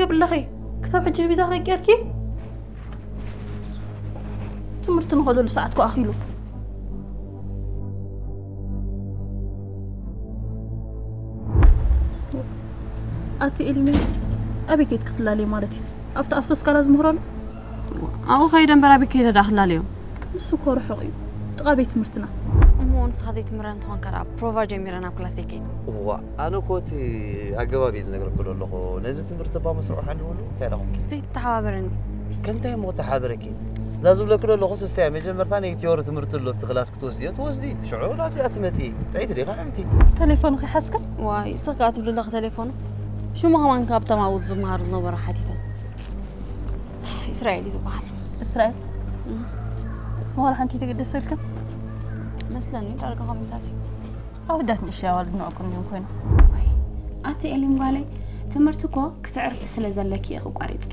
የብለኺ። ክሳብ ሕጂ ቪዛ ከይቀርኪ ትምህርቲ ንኸለሉ ሰዓት ኮ ኣኺሉ። ኣቲ ኤልሚ፣ ኣበይ ከይድ ክትላለይ ማለት እዩ? ኣብቲ ኣፍረስ ካላ ዝምህረሉ? ኣብኡ ከይደ እምበር ኣበይ ከይደ ደኣ ክላለዮም? ንሱ እኮ ርሑቕ እዩ፣ ጥቓ ቤት ትምህርትና። እሞ ንስኻ ዘይትምህረን እንተኾንካ ደኣ ፕሮቫ ጀሚረ ናብ ክላስ ዘይከይድ? እዋ፣ ኣነ እኮ እቲ ኣገባብ እየ ዝነግረኪ ዘለኹ። ነዚ ትምህርቲ እባ መስርዑ ሓሊውሉ እንታይ ደኣ ኮንኪ? ዘይትተሓባበረኒ። ከምታይ እሞ ክተሓባበረኪ? እዛ ዝብለኪ ዘለኹ ስስያ መጀመርታ ናይ ቲዮሪ ትምህርቲ ኣሎ ኣብቲ ክላስ ክትወስድዮ ትወስዲ። ሽዑ ናብዚኣ ትመጺ። ጥዕይቲ ዲኻ ሕምቲ? ተሌፎኑ ከይሓዝክን? ዋይ፣ ስኽ ከኣ ትብሊ ኣለኺ ተሌፎኑ። ሽሙ ከማን ካብቶም ኣብኡ ዝመሃሩ ዝነበሩ ሓቲተ። እስራኤል እዩ ዝበሃል። እስራኤል? እም። ዋላ ሓንቲ ተገደሰልክን? መስለኒ፣ ዳርጋ ከምታት እዩ። ኣወዳት ንእሽተይ ኣዋልድ ንዕቁን ድዮም ኮይኖም? ኣቲ ኤሊም ጓለይ፣ ትምህርቲ እኮ ክትዕርፊ ስለ ዘለኪ ኢኺ ቋሪጽኪ።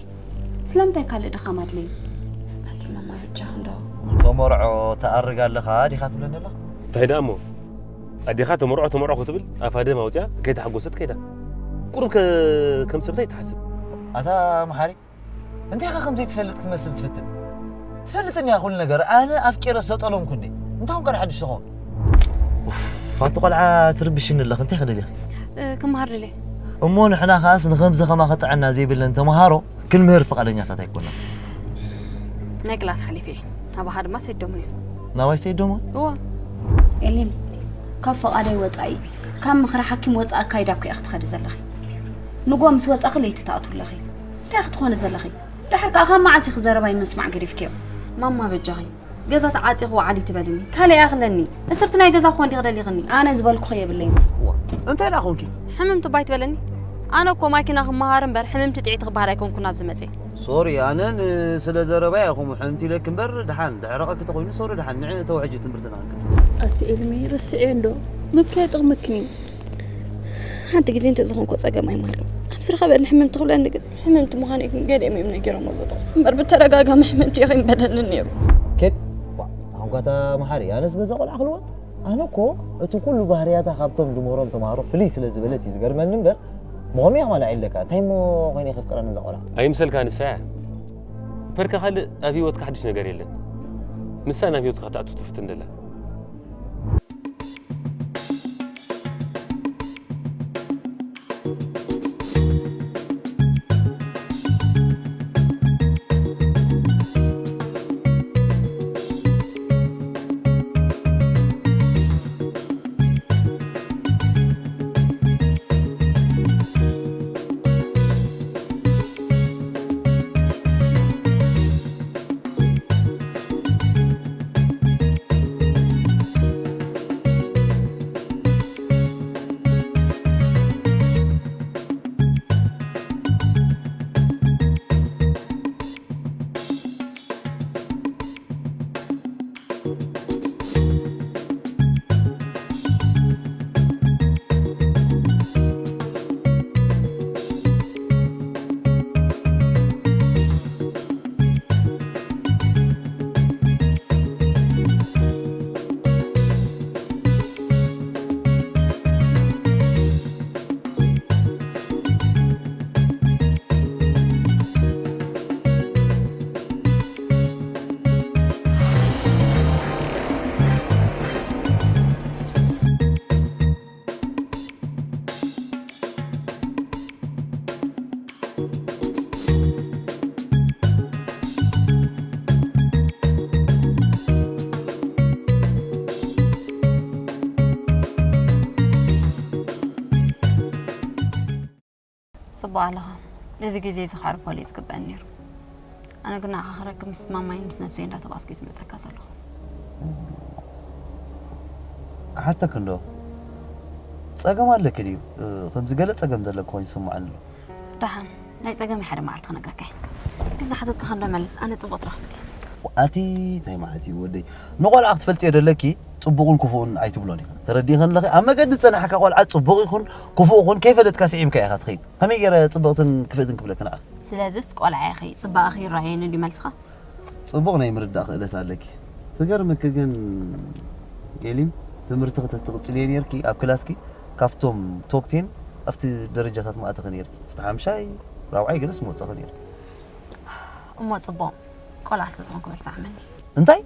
ስለምንታይ ካልእ ድኻም ኣድለዩ? ኣቲ ማማ ብጃ እንዶ። ተመርዖ ተኣርግ ኣለኻ ዲኻ ትብለኒ ኣለኻ? እንታይ ደኣ እሞ? ኣዴኻ ተመርዖ ተመርዖ ክትብል ኣፋ ደም ኣውፅያ ከይተሓጎሰት ከይዳ። ቁሩብ ከ-፣ ከም ሰብ እንታይ ትሓስብ? ኣታ መሓሪ፣ እንታይ ኢኻ ከም ዘይትፈልጥ ክትመስል ትፍትን? ትፈልጥን እያ ኩሉ ነገር። ኣነ ኣፍቂረ ዝሰጠለምኩ እንዴ? እንታይ ኾንካ ሓድሽ ትኸውን? ኡፍ፣ ኣቲ ቆልዓ ትርብሽኒ ኣለኽ። እንታይ ክደልኻ? እ፣ ክመሃር ደልየ። እሞ ንሕና ኸኣስ ንኸምዚ ኸማኸ ጥዕና ዘይብለን ተምሃሮ ክንምህር ፍቓደኛታት ኣይኮናን። ናይ ክላስ ሓሊፈ እየ። ናባኻ ድማ ሰይዶምን እዮም። ናባይ ሰይዶምን? እዎ። ኤሊም፣ ካብ ፈቓደይ ወጻኢ፣ ካብ ምኽሪ ሓኪም ወጻኢ ኣካይዳ እኮ ኢኺ ትኸዲ ዘለኺ። ንጎ ምስ ወጻኺ ለይቲ ትኣትዊ ኣለኺ። እንታይ ኢኺ ትኾኒ ዘለኺ? ድሓር ከኣ ካብ መዓስ ኢኺ ዘረባይ ምስማዕ ገዲፍክዮ? ማማ በጃኺ፣ ገዛ ተዓጺኹ ወዓሊ ትበልኒ። ካልእ ኣይኣኽለኒ። እስርቲ ናይ ገዛ ክኾን ዲኺ ደሊኽኒ? ኣነ ዝበልኩኺ የብለይን። ዋ፣ እንታይ ደኣ ኾንኪ? ሕምምቲ ባይ ትበለኒ? ኣነ እኮ ማኪና ክመሃር እምበር ሕምምቲ ጥዕይቲ ክበሃል ኣይኮንኩን ኣብዚ መጽየ። ሶሪ፣ ኣነ ን-፣ ስለ ዘረባይ ኢኹም ሕምምቲ ኢለኪ እምበር ድሓን ድሕረቐኪ ተኾይኑ ሶሪ፣ ድሓን ንዒ እተው ሕጂ ትምህርትና ክንቅጽል። ኣቲ ኤልሚ፣ ርስዕዮ እንዶ፣ ምብካይ ጥቕምክን እዩ። ሓንቲ ግዜ እንተዝኾንኮ ጸገም ኣይማሉ። ኣብ ዝረኸበኒ ሕምምቲ ክብለኒ ግን፣ ሕምምቲ ምዃነይ ግን ገሊኦም እዮም ነጊሮሞ ዘለዉ። እምበር ብተደጋጋሚ ሕምምቲ ኢኺ ይበለኒ ነይሩ። ኬድ፣ ዋ፣ ኣንኳታ መሓሪ፣ ኣነስ በዛ ቆልዓ ክልወጥ? ኣነ እኮ እቲ ኩሉ ባህርያታ ካብቶም ድምህሮም ተምሃሮ ፍልይ ስለ ዝበለት እዩ ዝገርመኒ እምበር፣ ብኸመይ ከማን ኣዒለካ? እንታይ እሞ ኮይነ ከፍቅራ ነዛ ቆልዓ? ኣይምሰልካ ንሳ እያ። ፐርካ ካልእ ኣብ ህይወትካ ሓድሽ ነገር የለን። ንሳ ናብ ህይወትካ ከተእቱ ትፍትን ደላ። ጽቡቕ ኣለኻ። ነዚ ግዜ እዚ ከዕርፈሉ እዩ ዝግበኣኒ ነይሩ። ኣነ ግን ንዓኻ ክረክብ ምስ ማማይን ምስ ነብሰይ እንዳተጓዝኩ እዩ ዝመጸካ ዘለኹ። ክሓተክ እንዶ፣ ጸገም ኣለኪ ድዩ? ከምዚ ገለ ጸገም ዘለኪ ኮይኑ ይስምዓኒ ኣሎ። ደሓን፣ ናይ ጸገመይ ሓደ መዓልቲ ክነግረካ እየ። ግን ዝሓተትኩኻ እንዶ መልስ፣ ኣነ ጽቡቕ ትረኽብ ድየ? ኣቲ እንታይ ማለት እዩ ወደይ? ንቆልዓ ክትፈልጥዮ ደለኪ፣ ጽቡቕን ክፉእን ኣይትብሎን ኢኺ። ተረዲእኽን ኣለኺ? ኣብ መገዲ ዝጸናሕካ ቆልዓ ጽቡቕ ይኹን ክፉእ ይኹን ከይፈለጥካ ስዒብካ ኢኻ ትኸይድ። ከመይ ገይረ ጽብቕትን ክፍእትን ክብለኪ ንዓኺ? ስለዚስ ቆልዓ ኢኺ፣ ጽባቐኺ ይረኣየኒ ድዩ መልስኻ? ጽቡቕ ናይ ምርዳእ ክእለት ኣለኪ። ዝገርመኪ ግን ኤሊም፣ ትምህርትኺ ተትቕጽልዮ ነይርኪ፣ ኣብ ክላስኪ ካብቶም ቶፕ ቴን ኣብቲ ደረጃታት ምኣተኺ ነይርኪ። ኣብቲ ሓምሻይ፣ ራብዓይ ገለስ ምወፀኸ ነይሩ። እሞ ፅቡቕ፣ ቆልዓ ስለ ዝኾንኩ በል ሰዓመኒ። እንታይ?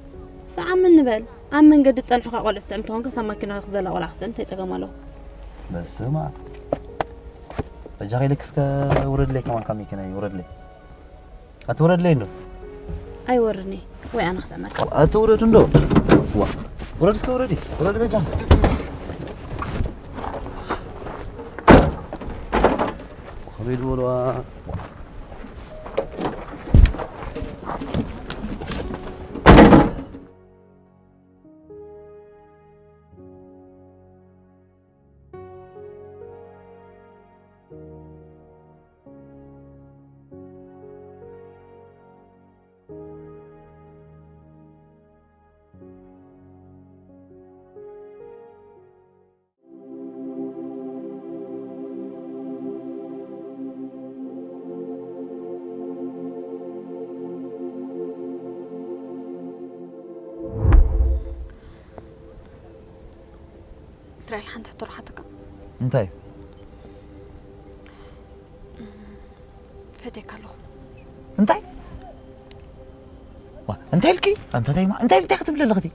ሰዓመኒ በል። ኣብ መንገዲ ዝፀንሑኻ ቆልዑ ትስዕም ተኾንካ፣ ሳብ ማኪና ክዘላ ቆልዓ ክስዕም እንታይ ፀገም ኣለዎ? በስማ በጃኻ ኢለክ እስከ ውረድለይ፣ ከማን ካብ መኪና ውረድለይ። ኣትውረድለይ እንዶ? ኣይወርድኒ፣ ወይ ኣነ ክስዕመካ። ኣትውረድ እንዶ? ዋ፣ ውረድ እስከ ውረዲ፣ ውረድ በጃኻ። ከመይ ዝበልዋ? እስራኤል፣ ሓንቲ ሕቶ ረሓተካ። እንታይ? ፈትየካ ኣለኹ። እንታይ? ዋ፣ እንታይ ኢልኪ? ኣንታ እንታይ ማ-፣ እንታይ ኢልኪ ክትብሊ ኣለኽቲ?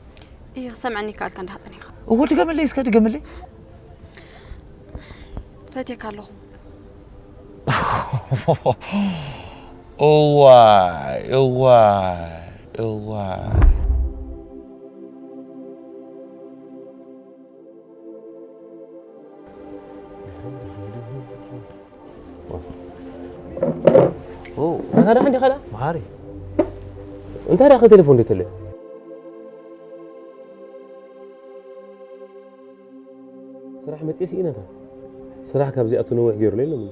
እየ ክሰምዐኒ ይከኣልካ እንዲኻ ጸኒኻ። እዎ፣ ድገምለይ እስከ፣ ድገምለይ። ፈትየካ ኣለኹ። እዋይ፣ እዋይ፣ እዋይ። ኦ፣ ናታ ደኣ እንዲኻ ደኣ? መሓሪ። እንታይ ደኣ ቴሌፎን ደተለ? ስራሕ መጽኤ ስኢነካ። ስራሕ ካብ ዚኣቱ ነዊሕ ገይሩ ሎ የሎምን።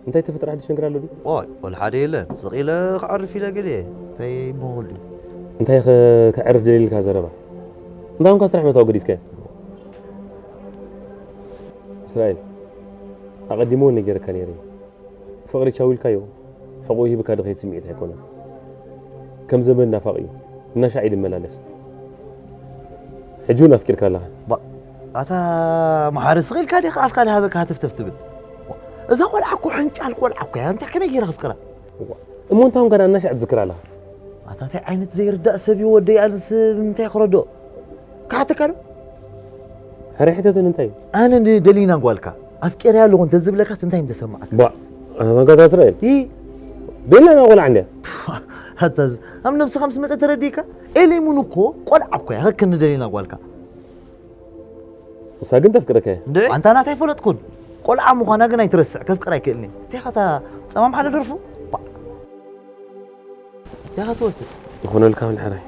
እንታይ ተፈጥረ ሓድሽ ነገር ኣሎ ድዩ? ኦይ፣ ወላ ሓደ የለን። ስቕ ኢለ ክዕርፍ ኢለ ገለ እንታይ ይበሃል ድዩ? እንታይ ከ-፣ ከዕርፍ ደሊልካ ዘረባ? እንታይ ኮንካ ስራሕ መታው ገዲፍካዮ? እስራኤል፣ ኣቐዲሙ እውን ነጊረካ ነይረ። ፍቕሪ ቻው ኢልካዮ፣ ሕቖኡ ሂብካ ድኸይድ ስምዒት ኣይኮነን። ከም ዘመድ ናፋቒ እዩ። እናሻዕ እዩ ድመላለስ። ሕጂ እውን ኣፍቂርካ ኣለኻ። ባ-፣ ኣታ መሓሪ፣ ስቕ ኢልካ ዲኻ ኣፍካ ድሃበካ ሃተፍተፍ ትብል? እዛ ቆልዓ እኮ ሕንጫል ቆልዓ እኮ እያ። እንታይ ከመይ ገይረ ከፍቅራ? እሞ እንታይ ኮንካ ደኣ እናሻዕ ትዝክር ኣለኻ? ኣታ እንታይ ዓይነት ዘይርዳእ ሰብ እዩ ወደይ፣ ኣነስ ብምንታይ ክረድኦ? ክሓተካ ዶ? ሕረ ሕተተኒ እንታይ እዩ? ኣነ ንደሊና ጓልካ ኣፍቂረያ ኣለኹ እንተዝብለካስ እንታይ ምተሰማዓካ? ባ፣ ኣማጋታ እስራኤል። ይ፣ ደሊና ቆልዓ እንድያ። ኣታዝ ኣብ ነብስኻ ምስ መጸ ተረዲእካ? ኤሌሙን እኮ ቆልዓ እኮ እያ፣ ከከም ንደሊና ጓልካ። ንሳ ግን ተፍቅረካ እያ። እንድዒ፣ ኣንታ ናታ ኣይፈለጥኩን። ቆልዓ ምዃና ግን ኣይትረስዕ፣ ከፍቅራ ኣይክእልን እየ። እንታይ ኢኻ እታ ጸማም ሓደ ደርፉ? ባ፣ እንታይ ኢኻ ትወስድ? ይኾነልካ ምን ሕራይ።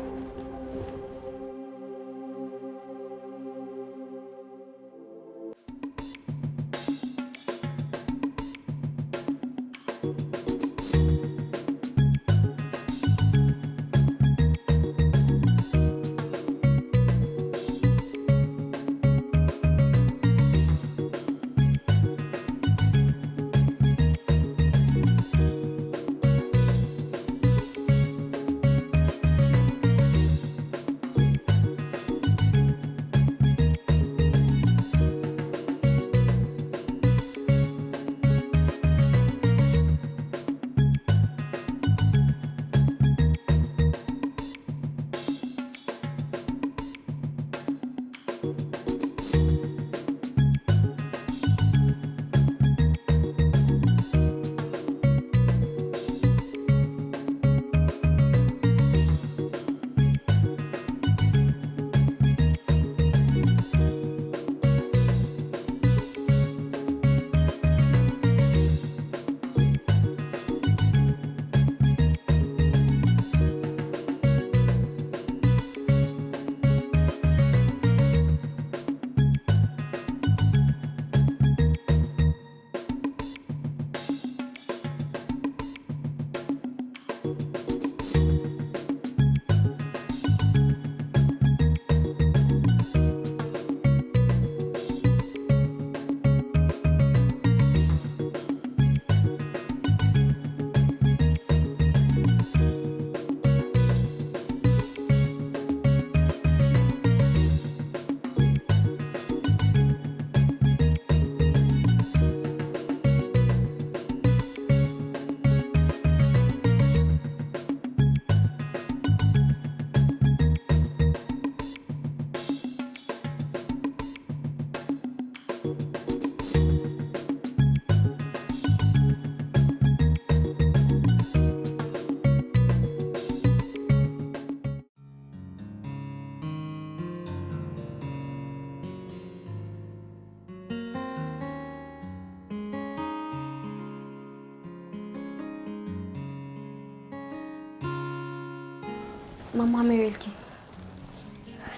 ማማ መይ ኢልኪ?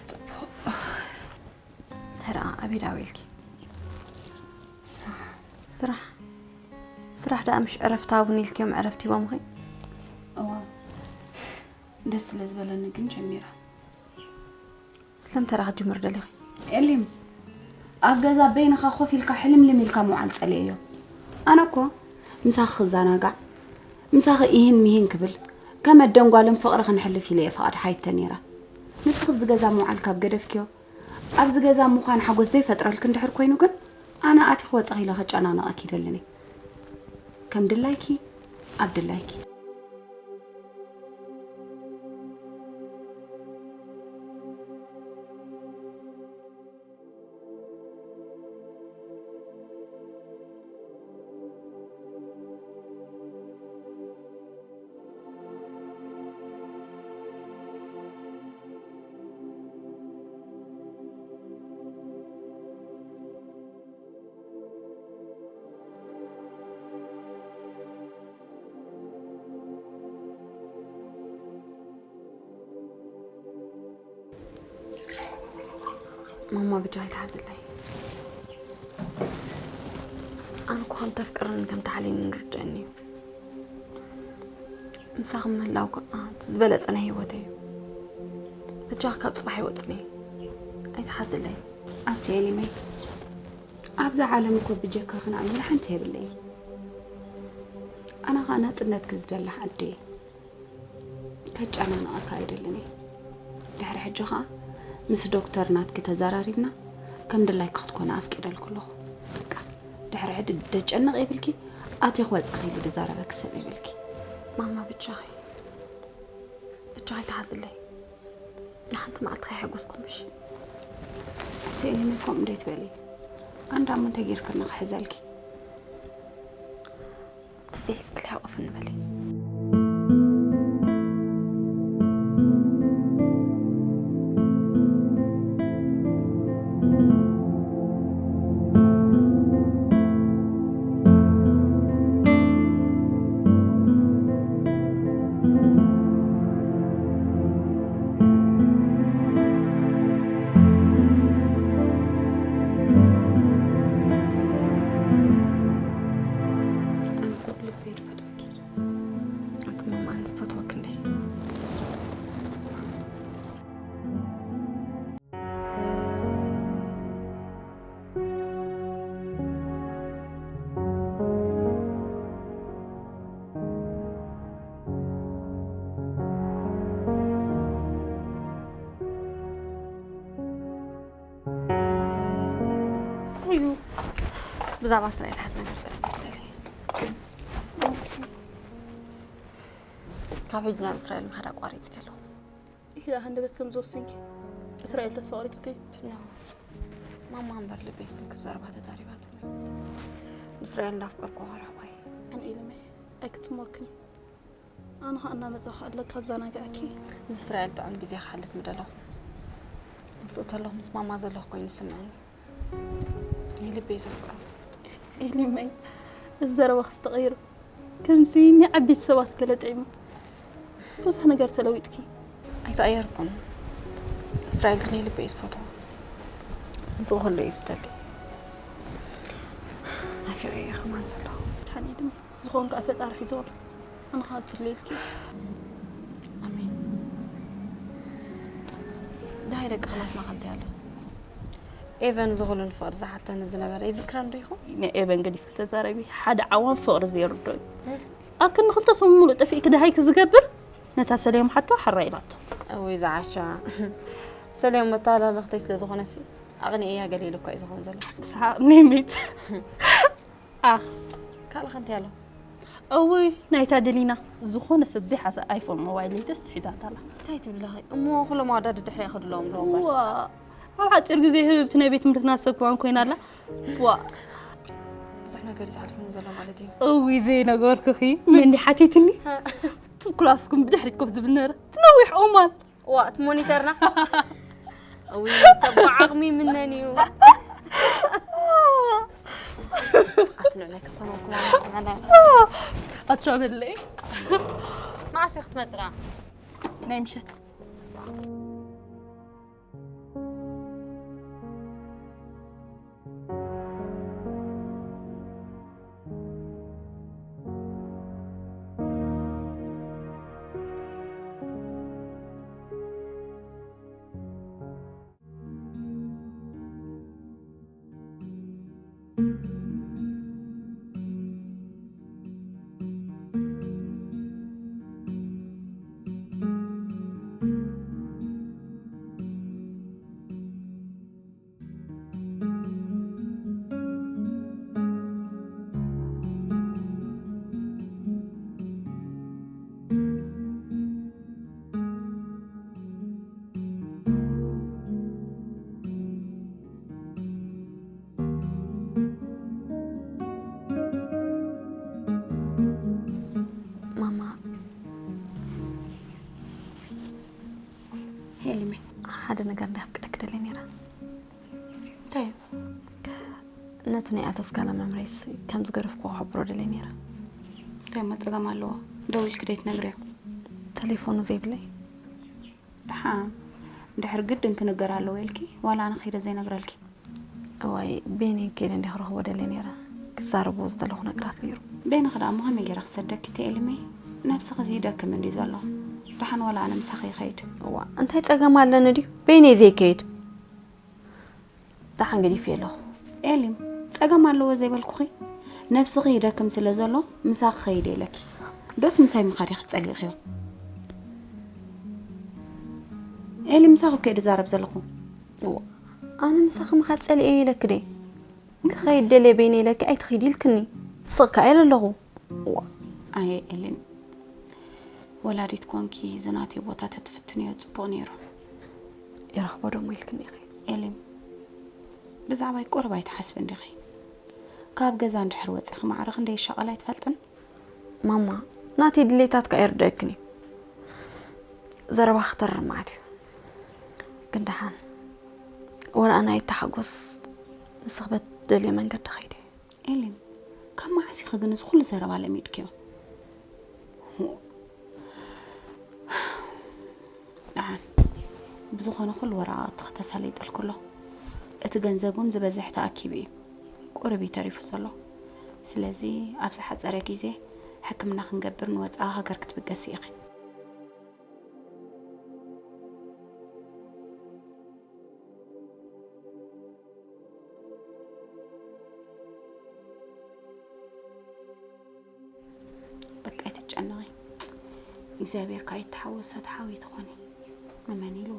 ጽቡቕ። ተራ ኣቢዳ ኢልኪ? ስራሕ። ስራሕ? ስራሕ ደኣ ምሽ ዕረፍቲ ሃቡኒ ኢልኪዮም ዕረፍቲ ሂቦምኺ? እዋ፣ ደስ ስለ ዝበለኒ ግን ጀሚራ። ስለምንታይ ደኣ ክትጅምሪ ደሊኺ? ኤሊም፣ ኣብ ገዛ በይንኻ ኮፍ ኢልካ ሕልምልም ኢልካ ምውዓል ጸሊኤዮ። ኣነ እኮ ምሳኺ ክዘናጋዕ፣ ምሳኺ ኢሂን ሚሂን ክብል፣ ከም ኣደን ጓልን ፍቕሪ ክንሕልፍ ኢለ እየ ፍቓድ ሓይተ ነይረ። ንስኺ ኣብዚ ገዛ ምውዓል ካብ ገደፍክዮ፣ ኣብዚ ገዛ ምዃን ሓጎስ ዘይፈጥረልኪ እንድሕር ኮይኑ ግን፣ ኣነ ኣቲ ክወጽእ ኢለ ከጨናንቐኪ ይደልን እየ። ከም ድላይኪ፣ ኣብ ድላይኪ። ማማ ብጃ ኣይትሓዝለይ። ኣነ እኮ ከም ተፍቅርኒ ከም ትሓልየኒ ንርድአኒ እዩ። ምሳኺ ምህላው ከኣ እቲ ዝበለጸ ናይ ህይወተይ እዩ። በጃኺ ካብ ጽባሕ ይወጽኒ። ኣይትሓዝለይ። ኣቲ ኤሊመይ፣ ኣብዛ ዓለም እኮ ብጀካኺ ንኣምር ሓንቲ የብለይን። ኣነ ኸኣ ናጽነትኪ ዝደሊ ዓዲ እየ። ከጨናንቐካ ኣይደልን እየ። ድሕሪ ሕጂ ኸኣ ምስ ዶክተር ናትኪ ተዘራሪብና ከም ድላይኪ ክትኮኒ ኣፍቂደልኪ ኣለኹ። በቃ፣ ድሕሪ ሕጂ ደጨንቕ ይብልኪ፣ ኣቲ ክወጻኺ ኢሉ ድዛረበኪ ሰብ ይብልኪ። ማማ ብቻኺ፣ ብቻኺ ኣይትሓዝለይ። ንሓንቲ መዓልቲ ከይሓጎስኩ ምሽ። ኣቲ እኔ ከምኡ እንዴት በሊ? ኣንዳ እሞ እንታይ ጌርክኒ ክሕዘልኪ? ተዘይሕዝለይ ሓቆፍ እንበሊ። ኣነ እኮ ብልበይ ድፈትወኪ። ኣቲ ማማ ኣነ ዝፈትወኪ እንዴ። እዩ። ብዛዕባ እስራኤል ሓደ ነገር ክነግረኪ ደልየ። ካብ ሕጂ ናብ እስራኤል ምኻድ ኣቋሪጸ ኣለኹ። ኢላ ሃንደበት ከም ዝወሰንኪ እስራኤል ተስፋ ቆሪጽኪ? ኖ። ማማ እምበር ልበይ ዝትንክፍ ዘረባ ተዛሪባትኒ። ንእስራኤል እንዳፍቀርኩ ራባይ። ኣነ ኢለመይ ኣይክጽመወክን። ኣነ ኸኣ እናመጻኹ ኣለካ ኣዘናግዐኪ። ምስ እስራኤል ጥዑም ግዜ ክሓልፍ ምደለኹ። ምስኡ ተለኹ ምስ ማማ ዘለኹ ኮይኑ ይስምዐኒ። ናይ ልበይ ዘፍቅሮ። ኤሊመይ፣ እዚ ዘረባኽስ ተቐይሩ። ከምዚ ናይ ዓበይቲ ሰባት ገለ ጥዒሙ። ብዙሕ ነገር ተለዊጥኪ። ኣይተቐየርኩን። እስራኤል ግን ናይ ልበይ ዝፈትዎ። ምስኡ ክህሉ እየ ዝደሊ። ናፊቐዮ እየ ከማን ዘለኹ። ሓኒ ድማ ዝኾን ከኣ ፈጣሪ ሒዝዎ ኣሎ። ኣነ ኸኣ እጽልየልኪ። ኣሜን። ደሃይ ደቂ ኽላስና ከ እንታይ ኣሎ? ኤቨን እዚ ኹሉ ንፍቕሪ ዝሓተኒ ዝነበረ ይዝክረን ዶ ይኾን? ንኤቨን ገዲፍኪ ተዛረቢ፣ ሓደ ዓዋን ፍቕሪ ዘይርድኦ እዩ። እም። ኣክኒ ክልተ ሰሙን ሙሉእ ጠፊእኪ ደሃይኪ ዝገብር፣ ነታ ሰለዮም ሓቶ ሓራ ኢላቶ። እውይ ዝዓሻ። ሰለዮም መተሃላለኽተይ ስለ ዝኾነሲ፣ ኣቕኒኤያ ገለ ኢሉ እኳ እዩ ዝኾን ዘሎ። ሰሓቕ ኔሚት። ኣኽ። ካልእ ከ እንታይ ኣሎ? እውይ፣ ናይታ ደሊና ዝኾነ ሰብ ዘይሓሰ ኣይፎን ሞባይል ሌተስ ሒዛታ ኣላ። እንታይ ትብሊ ኸ? እሞ ኩሎም ኣወዳድባ ድሕሪኣ ይኸዱ ኣለዉ እምበር። ዋ፣ ኣብ ሓጺር ግዜ ህብብቲ ናይ ቤት ትምህርትና ሰብ ክዋን ኮይና ኣላ። ዋ። ብዙሕ ነገር እዩ ዝሓልፈኒ ዘሎ ማለት እዩ። እውይ፣ ዘይነገርኩኺ። መን ድዩ ሓቲትኒ? እቲ ክላስኩም ብድሕሪት ኮፍ ዝብል ነበረ። እቲ ነዊሕ ኦማን። ዋ፣ እቲ ሞኒተርና። እውይ፣ ሰብ ዓቕሚ ምነን እዩ። ኣትንዕናይ ከተማኩም ኣመስመና። ኣቻ በለይ። መዓስ ኢኺ ክትመጽና? ናይ ምሸት። ማማ፣ ሄሊመይ፣ ሓደ ነገር እንዳፍቅደክ ደለ ነይራ። እንታይ እዩ? ነቲ ናይ ኣቶ ስካላ መምሬስ ከም ዝገደፍኩ ክሕብሮ ደለ ነይራ። እንታይ እሞ ጸገም ኣለዎ? ደዊልክ ደይ ትነግርዮ? ተሌፎኑ ዘይብለይ። ደሓን፣ እንድሕር ግድን ክንገር ኣለዎ ኢልኪ፣ ዋላ ኣነ ከይደ ዘይነግረልኪ? እዋይ፣ ቤኒ ከይደ እንዲያ ክረኽቦ ደልየ ነይረ። ክዛረቦ ዝደለኹ ነገራት ነይሩ። ቤኒ ክዳ እሞ ከመይ ገይረ ክሰደኪ? እቲ ኤሊመይ፣ ነብስኺ ይደክም እንዲ ዘሎ። ደሓን ዋላ ኣነ ምሳኺ ይኸይድ። እዋ፣ እንታይ ጸገም ኣለኒ ድዩ? ቤኒ ዘይከይድ። ደሓን ገዲፈ ኣለኹ። ኤሊም፣ ጸገም ኣለዎ ዘይበልኩኺ? ነብስኺ ይደክም ስለ ዘሎ፣ ምሳኺ ክኸይድ ኢለኪ። ዶስ ምሳይ ምኻድ ኢኺ ጸሊእኽዮ? ኤሊም፣ ምሳኺ እኮ እየ ዝዛረብ ዘለኹ። እዋ፣ ኣነ ምሳኺ ምኻድ ጸሊኤ ኢለኪ ድየ? ክኸይድ ደልየ በይነ ኢለኪ ኣይትኺዲ ኢልክኒ። ስቕ ከኣ ኢለ ኣለኹ። እዋ። ኣየ ኤሊም፣ ወላዲት ኮንኪ እዚ ናተይ ቦታ ተትፍትንዮ ጽቡቕ ነይሩ። ይረኽቦ ዶ እሞ ኢልክኒ ኢኺ? ኤሊም፣ ብዛዕባይ ቁሩብ ኣይትሓስቢ እንዲኺ። ካብ ገዛ እንድሕር ወጺኺ ማዕረ ክንደይ ይሻቐል ኣይትፈልጥን? ማማ፣ ናተይ ድሌታት ከኣ ይርደእክን እዩ። ዘረባ ክተርር መዓት እዩ። ግን ደሓን፣ ወላ ኣነ ኣይተሓጎስ፣ ንስኺ በቲ ትደልዮ መንገዲ ኸይደ። ኤሊን፣ ካብ መዓስ ኢኺ ግን እዚ ኩሉ ዘረባ ለሚድክዮ? ደሓን፣ ብዝኾነ ኩሉ ወረቓቕትኺ ተሳሊጠልኩ ኣሎ። እቲ ገንዘብ እውን ዝበዝሕ ተኣኪቡ እዩ። ቁሩብ እዩ ተሪፉ ዘሎ። ስለዚ ኣብ ዝሓጸረ ግዜ ሕክምና ክንገብር ንወጻኢ ሃገር ክትብገሲ ኢኺ። በቃ ኣይትጨነቒ። እግዚኣብሔር ከኣ ይተሓወሶ፣ ትሓዊ ትኾኒ። ንመን ኢልዎ?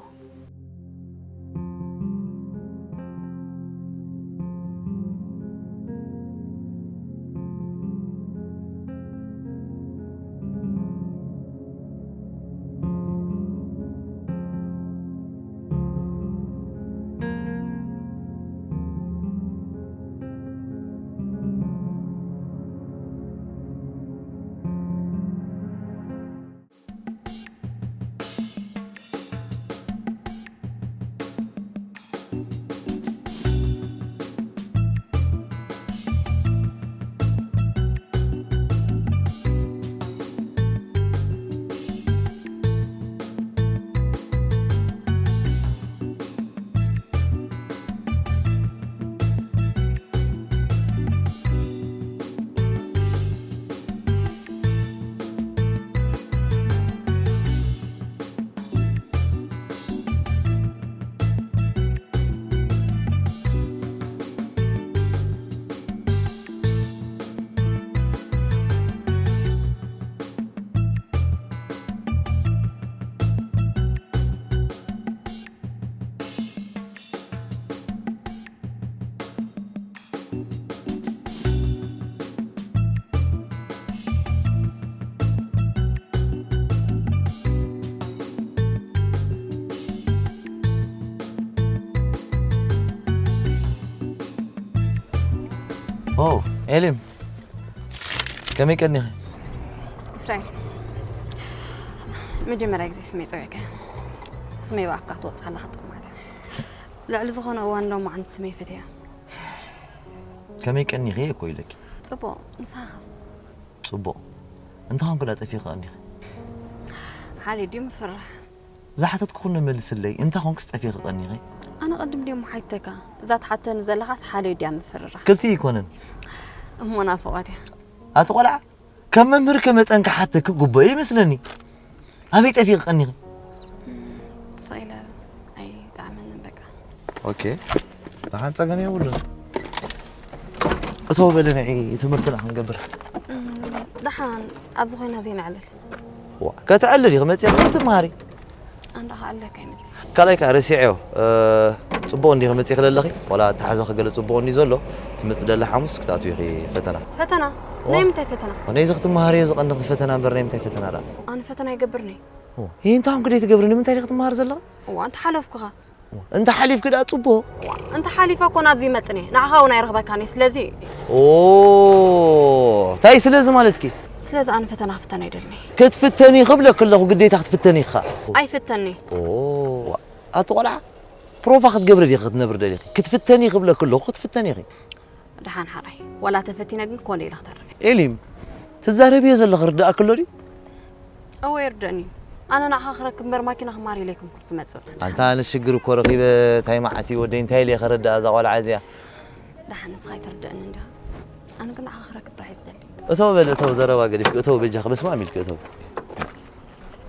ኦ፣ ኤሊም፣ ከመይ ቀኒኺ? እስራኤል፣ መጀመርያ ግዜ ስመይ ጸዊዕካ። ስመይ ብኣፍካ ክትወጽእ ከላ ክጥዕማት እያ። ልዕሊ ዝኾነ እዋን ሎማዓንቲ ስመይ ፈትያ። ከመይ ቀኒኺ እኮ ኢለኪ። ጽቡቕ፣ ንስኻ ኸ? ጽቡቕ። እንተኾንኩ ዳ ጠፊኺ ቀኒኺ? ሓልዩ ድዩ ምፍርራሕ? ዝሓተትኩ ኩሉ መልስለይ፣ እንታይ ኮንክስ ጠፊኺ ቀኒኺ? ኣነ ቅድም ድዮም ሓይተካ? እዛ ትሓተኒ ዘለኻስ ሓለዮ ድያ ምፍርራ? ክልቲኡ ኣይኮነን። እሞ ናፍቖት እያ። ኣቲ ቆልዓ፣ ከም መምህር ከመጠን ክሓተኪ ግቡእ ይመስለኒ። ኣበይ ጠፊኺ ቀኒኺ? ሳይለ ኣይጠዓመንን በቃ። ኦኬ። ደሓን ጸገም የብሉን። እቶ በለ ንዒ ትምህርትና ክንገብር። እም፣ ደሓን ኣብዚ ኮይና ዘይንዕልል። ዋ፣ ከተዕልል ኢኺ መጺኺ ክትመሃሪ? ኣንዳ ከዓለካ ይመጺ። ካልኣይ ከኣ ረሲዐዮ። እ፣ ጽቡቕ እንዲኺ መጺኺ ዘለኺ? ዋላ ኣተሓሕዛኺ ገለ ጽቡቕ እንዲ ዘሎ? ትመጺ ደላ ሓሙስ ክትኣትዊ ኢኺ ፈተና። ፈተና? ዋ። ናይ ምንታይ ፈተና? ነዚ ክትመሃርዮ ዝቐንኺ ፈተና እምበር ናይ ምንታይ ፈተና ደኣ? ኣነ ፈተና ይገብርኒ። ኦ፣ ይህ እንታይ ኮንክ ደይ ትገብሪ? ንምንታይ ዲኺ ትመሃሪ ዘለኺ? እዋ፣ እንተ ሓለፍኩኻ። እንተ ሓሊፍኪ ደኣ ጽቡቕ። እዋ፣ እንተ ሓሊፈ እኮ ናብዚ ይመጽኒ። ንዓኻ እውን ኣይረኽበካን እየ። ስለዚ ኦ፣ እንታይ ስለዚ ማለትኪ? ስለዚ ኣነ ፈተና ክፍተን ኣይደልኒ። ክትፍተኒ ክብለኪ ኣለኹ፣ ግዴታ ክትፍተኒ ኢኻ። ኣይፍተኒ። ኦ፣ ኣቲ ቆልዓ፣ ፕሮፋ ክትገብሪ ዲኺ ክትነብሪ ደሊኺ? ክትፍተኒ ክብለኪ ኣለኹ፣ ክትፍተኒ ኢኺ። ደሓን ሓራይ፣ ዋላ ተፈቲነ ግን ኮነ ኢለ ክተርፍ እየ። ኤሊም፣ ትዛረብዮ ዘለኺ ርዳእኪ ኣሎ ድዩ? እወ፣ ይርደእኒ። ኣነ ንዓኻ ክረክብ እምበር ማኪና ክማር ኢለ ኣይኮንኩን ዝመጽእ። ኣንታ፣ ኣነ ሽግር እኮ ረኺበ፣ እንታይ መዓት እዩ ወደይ፣ እንታይ ኢለ ከረድኣ እዛ ቆልዓ እዚኣ? ደሓን ንስኻ ኣይትርደእኒ እንዲኻ። ኣነ ግን ንዓኻ ክረክብ ጥራሕ እየ ዝደሊ። እተው በል፣ እተው፣ ዘረባ ገዲፍኪ፣ እተው በጃኺ፣ በስመ ኣብ ኢልኪ፣ እተው።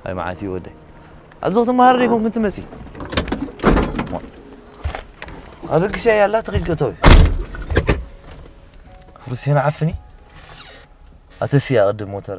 ኣይ መዓት እዩ ወደይ። ኣብዚ ክትመሃር ዶ ይኮንኩን ትመጺ? ኣበግስያ ያላ ተኺልኪ እተው። ፍርሴና ዓፍኒ። ኣተስያ ቅድም ሞተረ።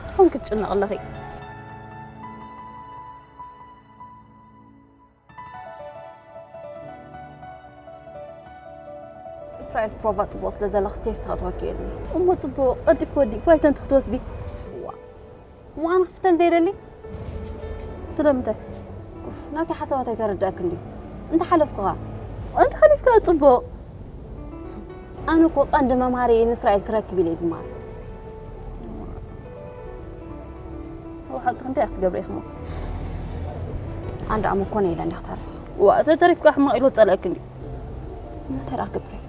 ኣሁን ክትጭነቕ ኣለኺ። እስራኤል ፕሮቫ ጽቡቕ ስለ ዘለኽስ ቴስት ክትወኪ እየ። እሞ ጽቡቕ፣ ቀልጢፍኪ ወዲእኪ ባይተን ክትወስዲ። እዋ። እሞ ኣነ ክፍተን ዘይደሊ? ስለምንታይ? ኡፍ፣ ናተይ ሓሳባት ኣይተረድኣክን ድዩ? እንተ ሓለፍኩኻ። እንተ ሓሊፍካ ጽቡቕ። ኣነ እኮ ቀንዲ መምሃሪ ንእስራኤል ክረክብ ኢለ እየ ዝመሃር። ኣብ ሓቂ እንታይ ክትገብሪ ኢኺ እሞ? ኣንዳ ኣሞ ኮነ ኢለ እንዲያ ክተርፍ። ዋ፣ ተተሪፍካ ሕማቕ ኢሉ ጸላእክን ድዩ? እንታይ ደኣ ክገብር እየ?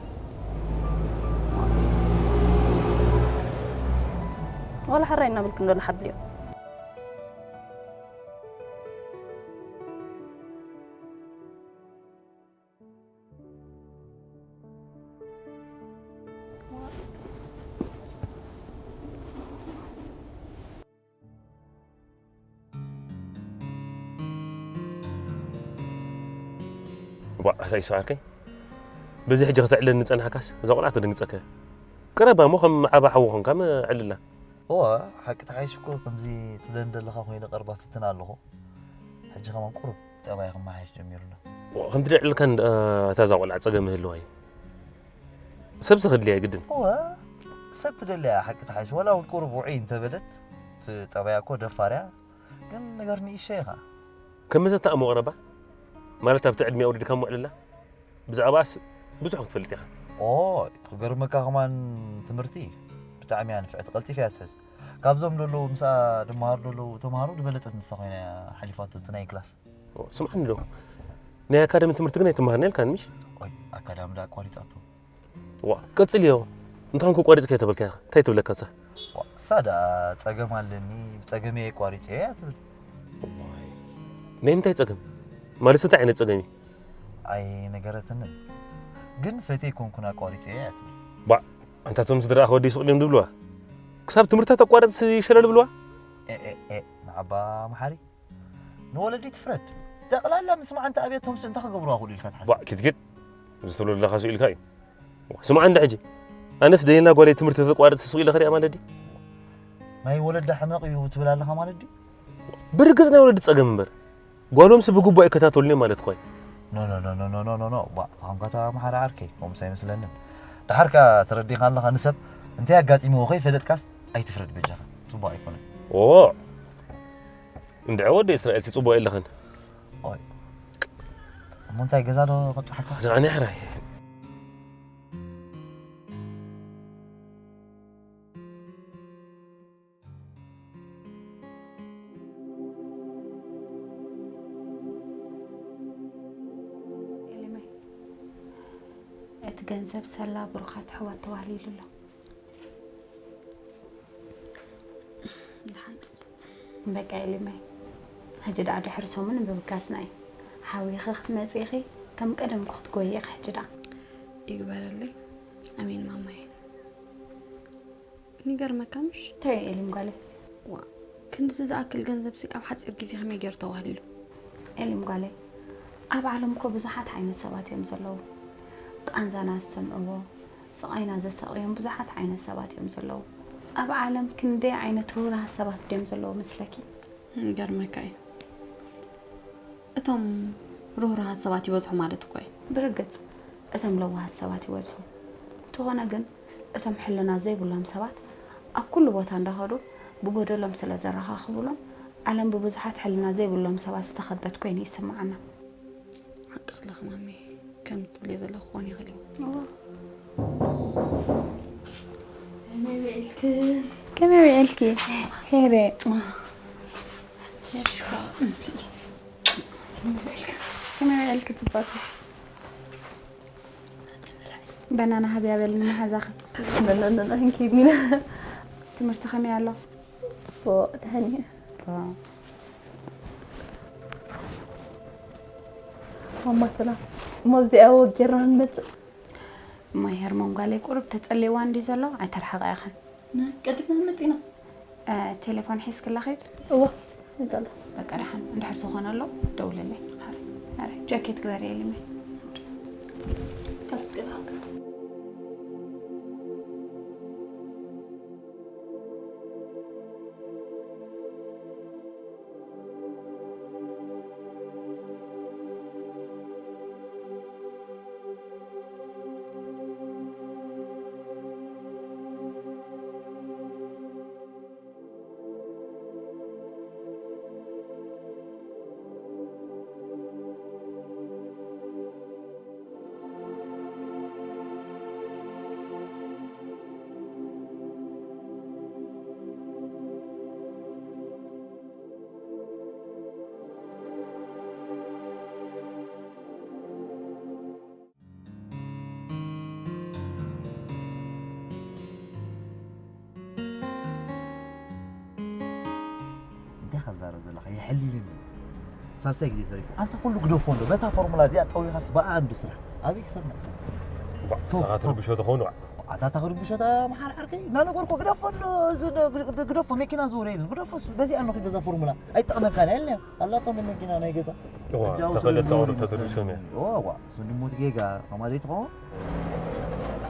ዋላ ሕራይ እናበልክን ዶ ሓብልዮ? ዋእ፣ ኣታ ኢሱ ዓርከይ፣ በዚ ሕጂ ከተዕልለኒ ዝጸናሕካስ፣ እዛ ቆልዓ ተደንግጸካ እያ። ቅረባ እሞ ከም ዓቢ ሓዊ ኾንካ መ-፣ ዕልላ። እወ፣ ሓቂ ተሓይሽ እኮ ከምዚ ትብለኒ ዘለኻ ኮይኑ ቀርባ ፍትን ኣለኹ። ሕጂ ከማን ቁሩብ ጠባይ ክመሓየሽ ጀሚሩ ኣሎ። ከምቲ ደዕልካን እታ እዛ ቆልዓ ጸገም ይህልዋ እዩ። ሰብ ዝኽድልያ ግድን። እወ፣ ሰብ ትደልያ ሓቂ ተሓይሽ፣ ወላ እውን ቁሩብ ውዑይ እንተበለት፣ እቲ ጠባያ እኮ ደፋር እያ። ግን ነገር ንእሽተይ ኢኻ። ከም መዘታ እሞ ቀረባ፣ ማለት ኣብቲ ዕድሚኣ ወዲድካ ምውዕልላ፣ ብዛዕባኣስ ብዙሕ ክትፈልጥ ኢኻ። ኦይ፣ ክገርመካ ከማን ትምህርቲ ብጣዕሚ እያ ንፍዕቲ፣ ቀልጢፍ እያ ትሕዝ። ካብዞም ዘለዉ ምስኣ ድመሃሩ ዘለዉ ተምሃሮ ዝበለጸት ንሳ ኮይና እያ ሓሊፋቶ እቲ ናይ ክላስ። ኦ፣ ስምዓኒ ዶ፣ ናይ ኣካደሚ ትምህርቲ ግን ኣይትመሃርን ኢልካን ምሽ? ቆይ፣ ኣካዳሚ ደኣ ኣቋሪጻቶ። ዋ፣ ቀጽልዮ። እንተኾንኩ ቆሪጽካ ተበልካ ኢኻ። እንታይ ትብለካ እሳ? ዋ፣ እሳ ደኣ ጸገም ኣለኒ፣ ብጸገመይ ኣቋሪጸ እያ ትብል። ናይ ምንታይ ጸገም? ማለት እንታይ ዓይነት ጸገም እዩ? ኣይነገረትንን። ግን ፈትየ ኣይኮንኩን ኣቋሪጸ እያ ትብል። ባ፣ ኣንታ እቶም ስድራኣ ከወዲ ይስቕልዮም ድብልዋ? ክሳብ ትምህርታ ተቋረጽ ይሸለል ብልዋ? ኤ፣ ኤ፣ ኤ፣ ንዓባ መሓሪ። ንወለዲ ትፍረድ። ጠቕላላ ምስማዕ እንተ ኣብየቶም እንታይ ክገብሩ ኣኽእሉ ኢልካ ትሓስብ? ባ፣ ኪትኪት። እዚ ትብሎ ዘለኻ ስኢልካ እዩ። ስምዓ እንዳ ሕጂ። ኣነስ ደይና ጓለይ ትምህርቲ ተቋርጽ ስቕ ኢለ ክሪኣ ማለት ድዩ? ናይ ወለዳ ሕመቕ እዩ ትብል ኣለኻ ማለት ድዩ? ብርግጽ ናይ ወለዲ ጸገም እምበር። ጓሎምስ ብግቡእ ኣይከታተሉን እዮም ማለት እኮ እዩ። ኖ፣ ኖ፣ ኖ፣ ኖ፣ ኖ፣ ኖ፣ ኖ፣ ኖ፣ ባ፣ ኳንካ ተመሓሪ ዓርከይ፣ ከምኡስ ኣይመስለንን። ደሓርካ ተረዲኻ ኣለኻ ንሰብ፣ እንታይ ኣጋጢምዎ ከይፈለጥካስ ኣይትፍረድ በጃኻ። ጽቡቕ ኣይኮነን። ኦ፣ እንድዒ ወዲ እስራኤል ጽቡቕ የለኽን። ኦይ። እሞ እንታይ ገዛ ዶ ከብጽሓካ? ንዓኒ ሕራይ። ኤሊመይ፣ እቲ ገንዘብ ሰላ ብሩኻት ኣሕዋት ተዋህሊሉ ኣሎ። ደሓን ጽቡቕ። በቃ ኤሊመይ፣ ሕጂ ደኣ ድሕሪ ሰሙን ምብጋስና እዩ። ሓዊኺ ክትመጺ ኢኺ፣ ከም ቀደምኩ ክትጎዪ ኢኺ ሕጂ ደኣ። ይግበረለይ። ኣሜን ማማየ። ይገርመካ ምሽ? እንታይ እዩ ኤሊም ጓለይ? ዋ፣ ክንድዚ ዝኣክል ገንዘብ ሲ ኣብ ሓጺር ግዜ ከመይ ገይሩ ተዋህሊሉ? ኤሊም ጓለይ፣ ኣብ ዓለም እኮ ብዙሓት ዓይነት ሰባት እዮም ዘለዉ። ቃንዛና ዝሰምዕዎ፣ ስቓይና ዘሳቕዮም ብዙሓት ዓይነት ሰባት እዮም ዘለዉ። ኣብ ዓለም ክንደይ ዓይነት ርህሩሃት ሰባት ድዮም ዘለዉ መስለኪ? ይገርመካ እዩ። እቶም ርህሩሃት ሰባት ይበዝሑ ማለት እኮ እዩ። ብርግጽ እቶም ለዋሃት ሰባት ይበዝሑ። እንተኾነ ግን እቶም ሕልና ዘይብሎም ሰባት ኣብ ኩሉ ቦታ እንዳኸዱ ብጎደሎም ስለ ዘረኻኽብሎም ዓለም ብብዙሓት ሕልና ዘይብሎም ሰባት ዝተኸበት ኮይኑ ይስምዓና። ሓቂ ኣለኺ ማሚ፣ ከምዚ ትብልዮ ዘለኺ ክኾን ይኽእል እዩ። እዋ። ከመይ ውዒልክን? ከመይ ውዒልኪ? ሄሬ። ከመይ ውዒልኪ ጽቡቕ? በናና ሃብያ በልኒ መሓዛኺ። በናና ክንከይድ ኢና። ትምህርቲ ከመይ ኣሎ? ጽቡቕ፣ ደሓን እየ። ማማ ሰላም። እሞ ኣብዚኣ ወጊርና ንመጽእ። እሞ ሄርሞን ጓለይ ቁሩብ ተጸልይዋ እንድዩ ዘሎ፣ ኣይተርሕቓ ኢኽን። ና፣ ቀልጢፍና ንመጽእ ኢና። እ፣ ቴሌፎን ሒዝክላ ኺድ? እወ፣ ሒዘ ኣለኹ። በቃ ደሓን፣ እንድሕር ዝኾነ ኣሎ፣ ደውለለይ። ሃረ፣ ሃረ፣ ጃኬት ግበሪ ኤሊመይ። ካልሲ ገለ ሃብካ። እንታይ ከዛረብ ዘለኻ? የሕሊልኒ። ሳልሳይ ግዜ ተሪፉ። ኣንታ ኩሉ ግደፎ እንዶ፣ በታ ፎርሙላ እዚኣ ጠዊኻስ ብኣ እንዶ ስራሕ። ኣበይ ክሰምዕ? ባዕ፣ ቶ፣ ንስኻ ቶ። ትርብሾ ትኸውን ባዕ። ኣታ ተኽርብሾ እታ መሓር ዓርከይ። እናነገርኩ ግደፎ እንዶ፣ እዚ ዶ፣ ግደ-፣ ግደፎ፣ መኪና ዝውረ የለን። ግደፎ እሱ፣ በዚኣ እንዶ ኺድ በዛ ፎርሙላ። ኣይጠቕመካን እያ፣ ኣላቶም መኪና ናይ ገዛ። እዋ፣ ሕጂ ኣውስ ተኸለጥ ዝውረ ኣውርድ ይመስለኒ። ተዝርብሾም እያ። እዋ፣ እዋ፣ እሱ ድሞት ጌጋ፣ ከማለይ ትኸውን?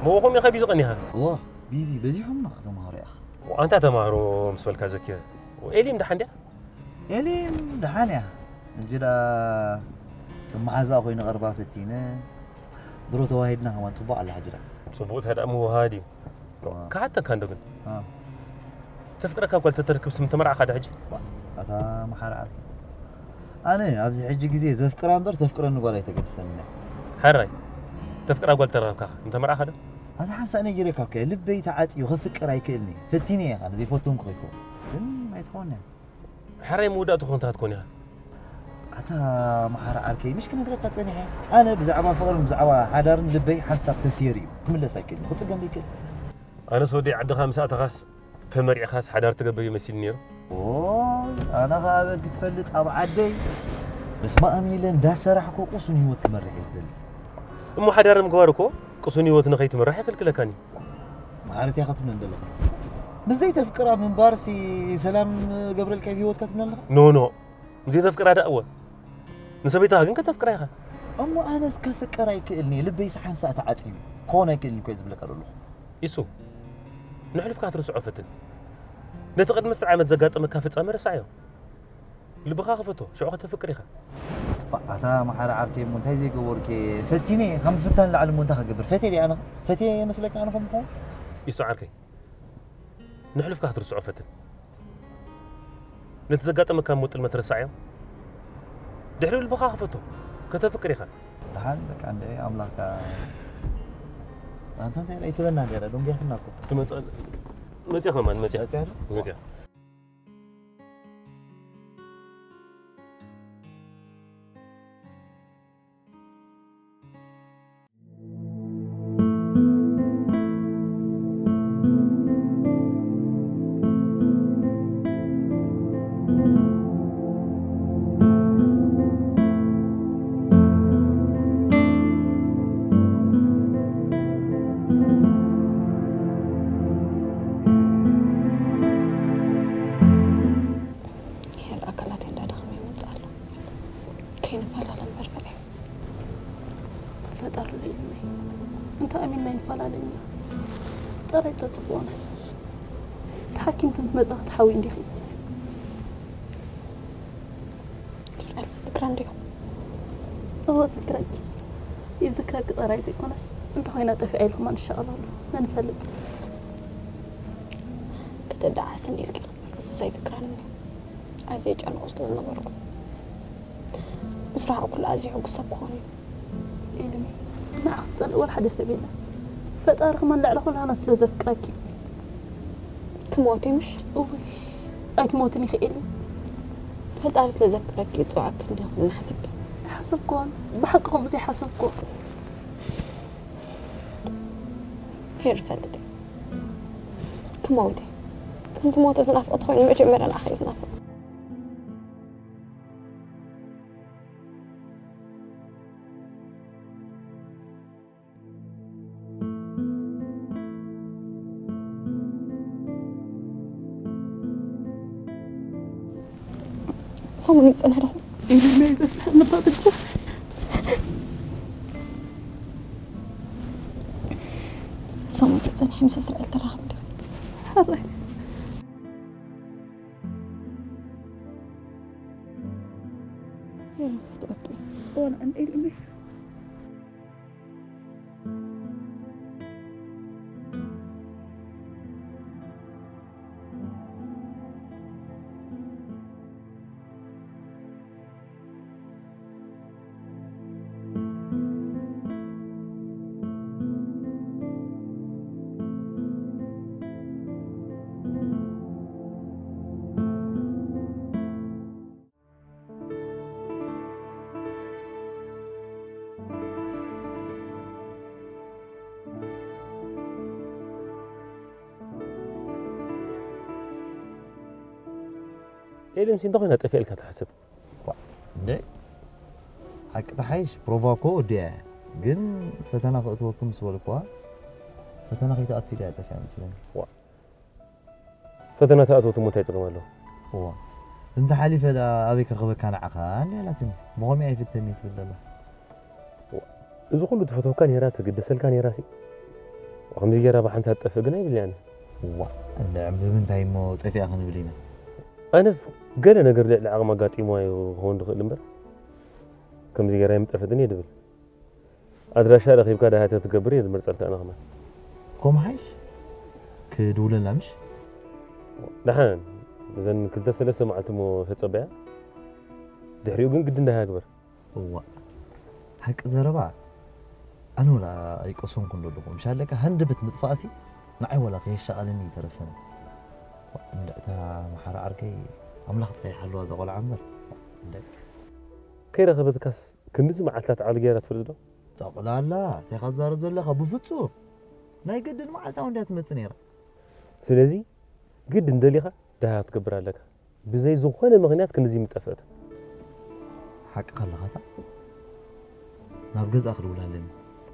መወኹም ኢኻ ቢዚ ቀኒኻ? እዋ፣ ቢዚ፣ በዚሖም ኢና ከተምሃሩ ኢኻ። ኣንታ ተማሃሮ ምስ በልካ ዘኪረ። ኤሊም ደሓን ድያ? ኤሊም ደሓን እያ። እንጂ ደኣ ከም መሓዛኣ ኮይኑ ቀርባ ፈቲነ። ድሮ ተዋሂድና ከማን ጽቡቕ ኣላ ሕጂ ደኣ። ጽቡቕ እንታይ ደኣ ምውሃድ እዩ። ዋ። ክሓተካ እንዶ ግን። አ። ተፍቅረካ ጓል ተተርክብ ስም ተመርዓኻ ዶ ሕጂ? ዋ፣ ኣታ መሓራ ዓርኪ። ኣነ ኣብዚ ሕጂ ግዜ ዘፍቅራ እምበር ተፍቅረኒ ጓል ኣይተገድሰንን እያ። ሕራይ፣ ተፍቅራ ጓል ተረኸብካ እንተመርዓኻ ዶ? ኣታ ሓንሳእ ነጊረካ እኮ እየ፣ ልበይ ተዓጽዩ ከፍቅር ኣይክእልን እየ። ፈቲነ እየ፣ ኣነ ዘይፈተንኩ ከይኮ። ግን ኣይትኸውን እያ። ሕራይ መወዳእቱ ኾንታ ክትኮን ኢኻ። ኣታ መሓራ ዓርከይ፣ ምሽ ክነግረካ ጸኒሐ። ኣነ ብዛዕባ ፍቕርን ብዛዕባ ሓዳርን ልበይ ሓንሳብ ተስየር እዩ። ክምለስ ኣይክእልን፣ ክጽገም ይክእል። ኣነስ ወደይ ዓድኻ ምስ ኣተኻስ ተመሪዕኻስ ሓዳር ትገብር ይመስል ነይሩ። ኦይ፣ ኣነ ኸኣ በል ክትፈልጥ ኣብ ዓደይ ምስ ማእሚለ እንዳሰራሕኩ ቁሱን ህይወት ክመርሕ እየ ዝደሊ። እሞ ሓዳር ምግባር እኮ ቁሱን ህይወት ንኸይትምራሕ ይኽልክለካን እዩ። መሓረት እያ ክትብለን ዘለኻ። ምስ ዘይተፍቅራ ምንባርሲ ሰላም ገብረልካ ኣብ ህይወትካ ትብለን ኣለኻ? ኖ፣ ኖ። ምስ ዘይተፍቅራ ደኣ እወ። ንሰበይትኻ ግን ከተፍቅራ ኢኻ። እሞ ኣነስ ከፍቅር ኣይክእልን እየ። ልበይስ ሓንሳእ ተዓጽዩ። ክኾን ኣይክእልን እኮ እየ ዝብለካ ዘለኹ። ኢሱ፣ ንሕሉፍካ ክትርስዖ ፈትን። ነቲ ቅድሚ ዕስራ ዓመት ዘጋጠመካ ፍጻመ ርሳዕዮ። ልብኻ ክፈቶ፣ ሽዑ ከተፍቅር ኢኻ። እባ፣ ኣታ መሓሪ ዓርከይ እሞ እንታይ ዘይገበርኩ እየ? ፈቲነ እየ። ካብ ምፍታን ላዕሊ እሞ እንታይ ክገብር? ፈትየ ድየ ኣነ? ፈትየ የመስለካ ኣነ ከም ምዃን? ኢሱ ዓርከይ፣ ንሕሉፍካ ክትርስዖ ፈትን። ነቲ ዘጋጠመካ እሞ ጥልመት ረሳዕዮ። ድሕሪኡ ልብኻ ክፈቶ፣ ከተፍቅር ኢኻ። ደሓን በቃ እንደ ኣምላኽካ። ኣንታ እንታይ ራእይ ትበና እንዲያ ደንጊያትና እኮ። ትመጽእ፣ መጽእ ከማን መጽእ። መጽእ ዶ? መጽእ። ይሄን ኣካላተይ እንዳደኸመ ይመጽእ ኣሎ። ከይንፈላለ እምበር በለ። ፈጣሪ ለይልመይ። እንተ ኣሚንና ይፈላለና። ጥራይ ጸጽብዎ ነስ። ተሓኪምኪ ምስ መጻኺ ትሓዊ እንዲኺ። እስራኤል ዝዝክራ እንዲኹ። እወ ዝክረኪ። ይዝክረኪ ጥራይ ዘይኮነስ፣ እንተኾይና ጠፊኣ ኢልኩም ኣንሻቐላሉ። መን ይፈልጥ? ክትደዓስን ኢልኪ እሱ ዘይዝክረኒ። ኣዝየ ጨንቑ ስለ ዝነበርኩ። ምስ ረኣኹ ኩሉ ኣዝዩ ሕጉስ ሰብ ክኾን እዩ። ኢልሚ፣ ንዓኺ ትጸልእ ወላ ሓደ ሰብ የለን። ፈጣሪ ከማን ልዕሊ ኩላህና ስለ ዘፍቅረኪ። ክሞት እዩ ምሽ? እውይ፣ ኣይትሞትን ኢኺ ኢልሚ። ፈጣሪ ስለ ዘፍቅረኪ እዩ ዝጸውዐኪ እንዲኺ ክትብልኒ ሓሲብኪ? ኣይሓሰብኩዎን። ብሓቂ ከምኡ ዘይሓሰብኩዎ። ሄር ይፈልጥ እዩ። ክመውት እየ። ከም ዝሞተ ዝናፍቕ ተኾይኑ መጀመርያ ንዓኺ እየ ዝናፍቕ። ሰሙን ይጸንሕ ዲኹም? ኢሉና እዩ ዘስሕቕ ንባብልኩ። ሰሙን ተጸንሒ ምስ እስራኤል ተራኸብ ዲኺ? ሓራይ። የረፈት ኦኬ። ቆልዓ እንደ ኢልሚ። ኤልምሲ እንተ ኾይና ጠፊኣልካ ትሓስብ? ዋ፣ እንደ ሓቂ ተሓይሽ ፕሮቫ እኮ ወዲኣ እያ። ግን ፈተና ከእትወኩም ምስ በልኩዋ፣ ፈተና ከይትኣቱ ኢላ እያ ጠፊኣ መስለኒ። ዋ፣ ፈተና ተኣትወት እሞ እንታይ ጸገም ኣለዎ? እዋ፣ እንተ ሓሊፈ ደኣ ኣበይ ክረኽበካ ንዓኻ? እንዲ ኣላትኒ። ብኸምኡ ኣይፍተኒ ትብል ዘላ። ዋ፣ እዚ ኩሉ ትፈትወካ ነይራ፣ ትግደሰልካ ነይራ ሲ። ከምዚ ገይራ ብሓንሳብ ትጠፍእ ግን ኣይብልያን። ዋ፣ እንድዕም ብምንታይ እሞ ጠፊኣ ክንብል ኢና? ኣነስ ገለ ነገር ልዕሊ ዓቕሚ ኣጋጢምዋ እዩ ክኸውን ዝኽእል እምበር፣ ከምዚ ገይራ ኣይምጠፈትን እየ ድብል። ኣድራሻ ረኺብካ ደሃ ተትገብር እየ ዝመርጸልካ ኣነ ከማን። ኮምሓይሽ ክድውለላ ምሽ? ደሓን፣ እዘን ክልተ ሰለስተ መዓልቲ እሞ ተጸበያ። ድሕሪኡ ግን ግድን ደሃ ግበር። እዋ፣ ሓቂ ዘረባ ኣነ ወላ ኣይቀሰንኩን ዘለኹ። ምሻለካ ሃንደበት ምጥፋእሲ ንዓይ ወላ ከየሻቐለኒ ይተረፈኒ። እንድዕታ መሓራ ዓርከይ ኣምላኽ ጥራይ ይሓልዋ እዛ ቆልዓ እምበር። እንድዕ ከይረኸበትካስ ክንድዚ መዓልታት ዓሊ ገይራ ትፈልጥ ዶ? ጠቕላላ እንታይ ካዛረብ ዘለኻ ብፍጹም ናይ ግድን መዓልታ እውን ድያ ትመጽእ ነይራ። ስለዚ ግድን ደሊኻ ደሃ ክትገብር ኣለካ። ብዘይ ዝኾነ ምኽንያት ክንድዚ ምጠፍእት። ሓቅኻ ኣለኻታ ናብ ገዛ ክድውል ኣለኒ።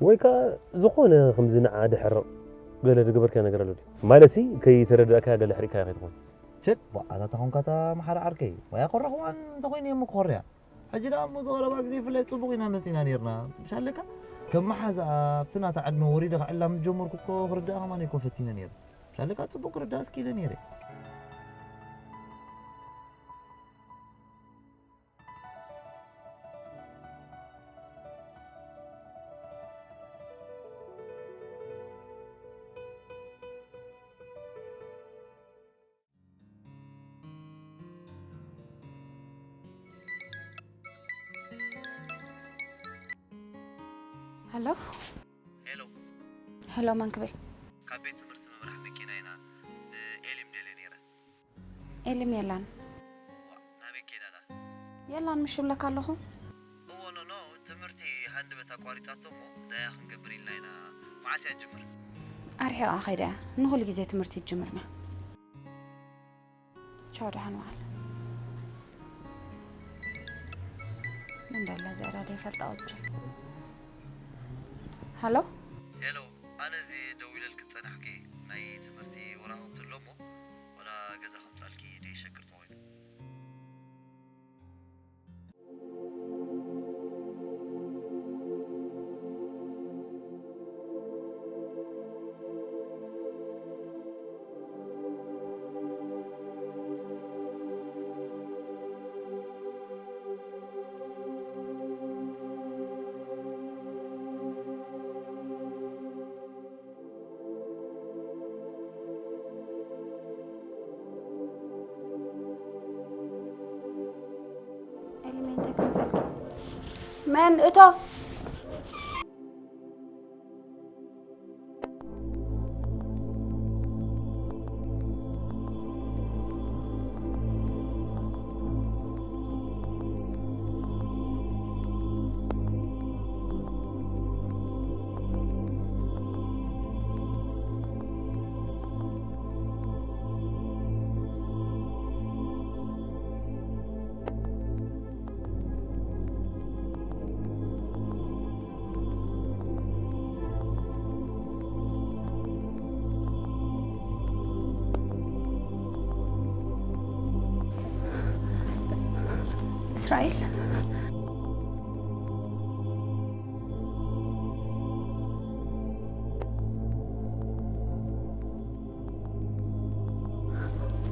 ወይ ከዓ ዝኾነ ከምዚ ንዓ ድሕርቕ ገለ ዝገበርካዮ ነገር ኣሎ ድዩ? ማለትሲ ከይተረዳእካያ ገለ ኣሕሪቕካያ ከይትኾን። ቸት፣ በዓላታ ኾንካታ መሓሪ ዓርከይ። ወይ ኣኮራኹዋን እንተኾይኑ እየ እሞ ክኾርያ። ሕጂ ደኣ እሞ ዝቐረባ ግዜ ብፍላይ ጽቡቕ ኢና መጺና ነይርና። ምሻለካ ከም መሓዛኣ ኣብቲ ናታ ዕድመ ወሪደ ክዕላ ምስ ጀመርኩ እኮ ክርዳኣ ከማን እኮ ፈቲነ ነይረ። ምሻለካ ጽቡቕ ክርዳእ እስኪ ኢለ ነይረ። ሄሎ። ሄሎ። ሄሎ፣ መን ክብል? ካብ ቤት ትምህርቲ ምብራሕ መኪና ኢና ንኤሊም ደልየ ነይረ። ኤሊም የላን። ዋ፣ ናበይ ከይዳ ኣላ? የላን ምሽ እብለካ ኣለኹ። እዎ፣ ኖ፣ ኖ፣ ትምህርቲ ሃንደበት ኣቋሪጻቶ እሞ ዳያ ክንገብር ኢልና ኢና። መዓስ እያ ትጅምር? ኣርሒቓ ከይዳ እያ። ንኹሉ ግዜ ትምህርቲ ይጅምርና። ቻው፣ ደሓን ዋል። ምን ደላ እዚኣ ዳ ዘይፈልጣ ቁፅሪ። ሃሎ። ሄሎ፣ ኣነ እዚ ደዊለልኪ ዝጸናሕኩ ናይ ትምህርቲ ወረቐት ኣሎ እሞ፣ ወላ ገዛ ከምጻልኪ ደይሸግር ተኾይኑ። ኤሊሜንተ ከምፀልኪ መን እቶ እስራኤል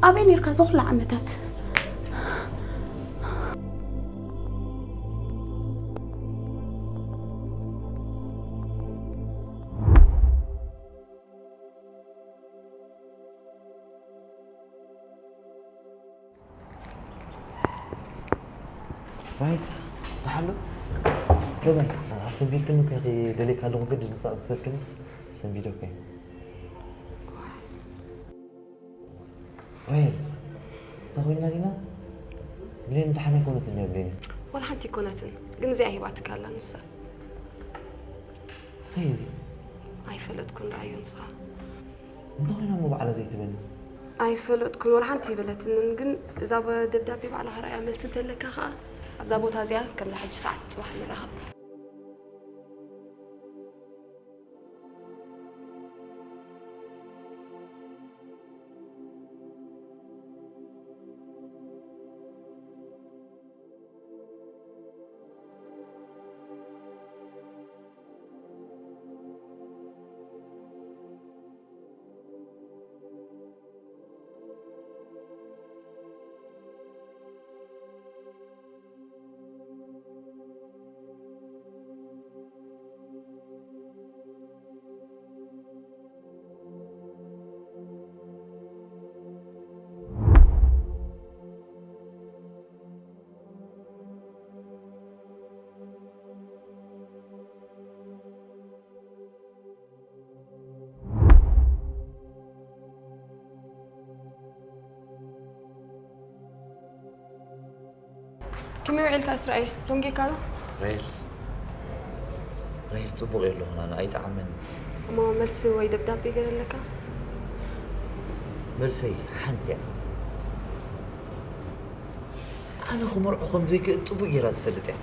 ኣበይ ነርካ እዚ ኩሉ ዓመታት? ራይት ተሓሉ ገባይ ኣሰንቢድክኒ ከ ደሌካ ኣለኹ ግድ ምፃእ ምስ በልክንስ ሰንቢዶ ከ ራይል ተኾይና ዲና ብሌን ደሓን ኣይኮነትን እያ ብሌን ወላ ሓንቲ ኣይኮነትን ግን እዚኣ ሂባትካ ኣላ ንሳ እንታይ እዚ ኣይፈለጥኩን ዳኣዮ ንስኻ እንታይ ኮይና እሞ ባዕላ ዘይትበኒ ኣይፈለጥኩን ወላ ሓንቲ ይበለትንን ግን እዛ ደብዳቤ ባዕላ ክረኣያ መልሲ እንተለካ ከዓ ኣብዛ ቦታ እዚኣ ከምዛ ሕጂ ሰዓት ፅባሕ ንራኸብ ከመይ ውዒልካ እስራኤል? ደንጊካ ዶ? ራሄል፣ ራሄል፣ ጽቡቕ የለኹን፣ ኣነ ኣይጠዓመን። እሞ መልሲ ወይ ደብዳቤ ገለ ኣለካ? መልሰይ ሓንቲ እያ። ኣነ ክመርዖ ከም ዘይክእል ጽቡቕ ጌራ ትፈልጥ እያ።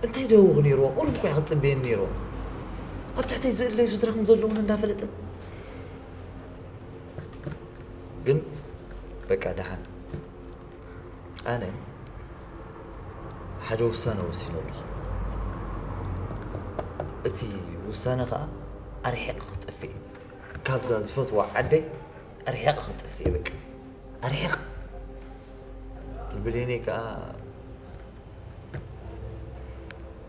እንታይ ደውኹ ነይርዋ? ቁሩብ እኳ ክትጽበየኒ ነይርዋ። ኣብ ትሕተይ ዝእለዩ ስድራ ከም ዘለውን እንዳፈለጠት ግን በቃ ደሓን። ኣነ ሓደ ውሳነ ወሲነ ኣለኹ። እቲ ውሳነ ኸኣ ኣርሒቕ ክጠፍእ እየ። ካብዛ ዝፈትዋ ዓደይ ኣርሒቕ ክጠፍእ እየ። በቃ ኣርሒቕ። ብሌነይ ከኣ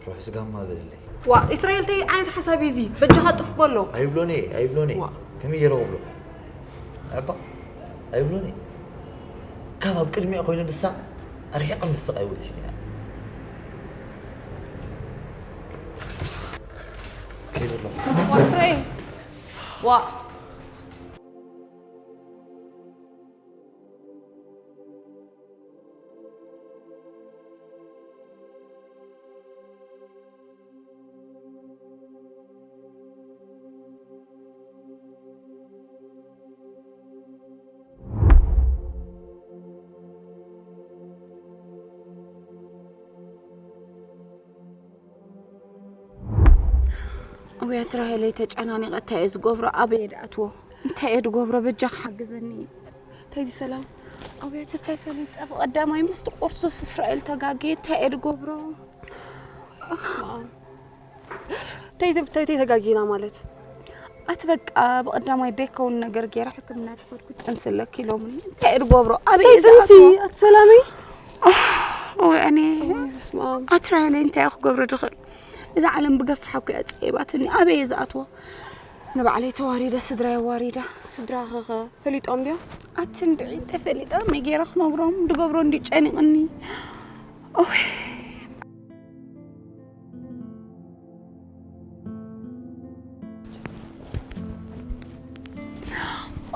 ርሑስ ጋማ በልለይ። ዋ፣ እስራኤል፣ እንታይ ዓይነት ሓሳብ እዩ እዚ? በጃኻ ጥፍ በሎ። ኣይብሎን እየ፣ ኣይብሎን እየ። ዋ። ከመይ ገይረ ክብሎ? ኣባ፣ ኣይብሎን እየ። ካብ ኣብ ቅድሚኣ ኮይኑ ንሳ ኣርሒቕ ምስቕ ኣይወሲን እያ። ከይደ ኣለኹ። ዋ፣ እስራኤል። ዋ። ኣውያት ራሄለይ ተጨናኒቐ እንታይ እየ ዝገብሮ? ኣበየ ድኣትዎ? እንታይ እየ ዝገብሮ? በጃ ክሓግዘኒ። እንታይ ድዩ ሰላም? ኣውያት እንታይ ፈሊጠ? ብቐዳማይ ምስቲ ቁርሱስ እስራኤል ተጋግየ እንታይ እየ ዝገብሮ? እንታይ እንታይ እንታይ ተጋጊና ማለት? ኣቲ በቃ ብቐዳማይ ደይከውን ነገር ገይረ ሕክምና ተኸድኩ ጥንሲ ኣለኪ ኢሎምኒ። እንታይ እየ ዝገብሮ? ኣበየ እንታይ ጥንሲ? ዝኣትዎ? ኣቲ ሰላመይ? ወይ ኣነ በስመ ኣብ። ኣቲ ራሄለይ እንታይ እየ ክገብሮ ድኽእል? እዛ ዓለም ብገፋሓ እኮ እያ ጸይባትኒ። ኣበየ ዝኣትዎ? ንባዕለይ ተዋሪደ ስድራይ ኣዋሪደ። ስድራኸ ፈሊጦም ድዮም? ኣቲ እንድዒ እንተፈሊጠ መይ ገይረ ክነግሮም? ድገብሮ እንድዩ ጨኒቕኒ። ኦይ።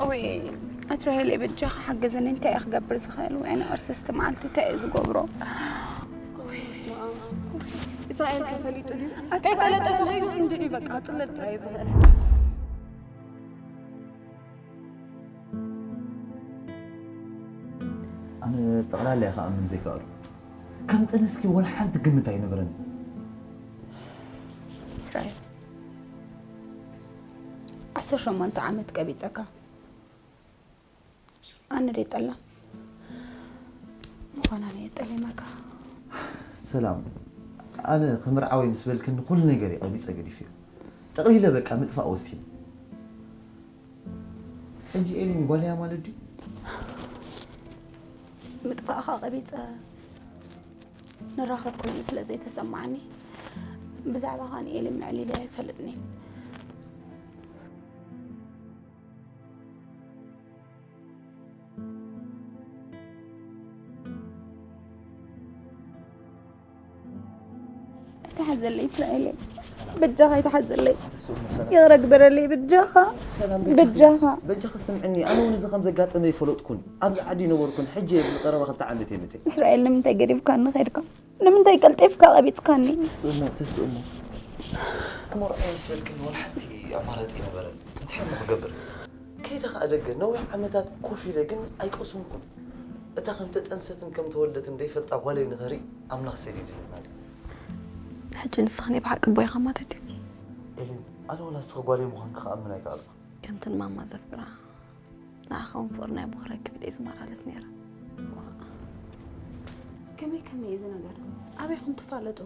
ኦይ፣ ኣቲ ራሄለይ በጃኻ ሓግዝኒ። እንታይ እየ ክገብር ዝኽእል? ወይ ኣነ ቅርስስቲ መዓልቲ እንታይ እየ ዝገብሮ? እስራኤል ከ ፈሊጡ ድዩ? ከይፈለጠ ተኸይዱ እንድዒ በቃ ጽለል ጥራይ እዩ ዝኽእል። ኣነ ጠቕላላ እየ ክኣምን ዘይከኣሉ። ከም ጠነስኪ ወላ ሓንቲ ግምት ኣይነበረን። እስራኤል፣ ዓሰርተ ሸሞንተ ዓመት ቀቢጸካ። ኣነ ደይ ጠላ ምዃና ነየ ጠሊመካ። ሰላም፣ ኣነ ክምርዓወይ ምስ በልክኒ ኩሉ ነገር እዩ ቀቢጸ ገዲፍዮ። ጠቕሊለ በቃ ምጥፋእ ወሲነ። ሕጂ ኤሊን ጓልያ ማለት ድዩ? ምጥፋእኻ ቀቢጸ ንራኸብ ኮይኑ ስለ ዘይተሰማዓኒ ብዛዕባኻ ንኤሊን ምዕሊለ ኣይፈልጥን እየ። ኣይትሓዘለይ እስራኤለይ፣ በጃኻ ኣይትሓዘለይ። ይቕረ ግበረለይ በጃኻ። በጃኻ። በጃኺ ስምዕኒ፣ ኣነ እውን እዚ ከም ዘጋጠመ ይፈለጥኩን ኣብዚ ዓዲ ይነበርኩን። ሕጂ እየ ብዝቐረባ ክልተ ዓመት እየ መፅእ። እስራኤል ንምንታይ ገዲፍካኒ ኸድካ? ንምንታይ ቀልጢፍካ ቀቢጽካኒ? ተስእሞ ተስእሞ፣ ክመርዖ ምስ በልክኒ ወላ ሓንቲ ኣማራፂ ነበረን። እንታይ እሞ ክገብር? ከይደ ኸዓ ደገ ነዊሕ ዓመታት ኮፍ ኢለ ግን ኣይቀሰንኩን። እታ ከም ተጠንሰትን ከም ተወልደትን ዘይፈልጣ ጓለይ ንኸርኢ ኣምላኽ ሰዲድኒ ማለት እዩ። ሕጂ ንስኻ ናይ ብሓቂ ኣቦይ ኢኻ ማለት ድዩ? ኤሊን፣ ኣነ ወላ ንስኺ ጓለይ ምዃንኪ ክኣምን ኣይከኣልኩን። ከምቲ ንማማ ዘፍቅራ ንዓኻ እውን ፍቕሪ ናይ ኣቦ ክረክብ ኢለ እየ ዝመላለስ ነይረ። ከመይ ከመይ እዚ ነገር? ኣበይ ኢኹም ትፋለጡ?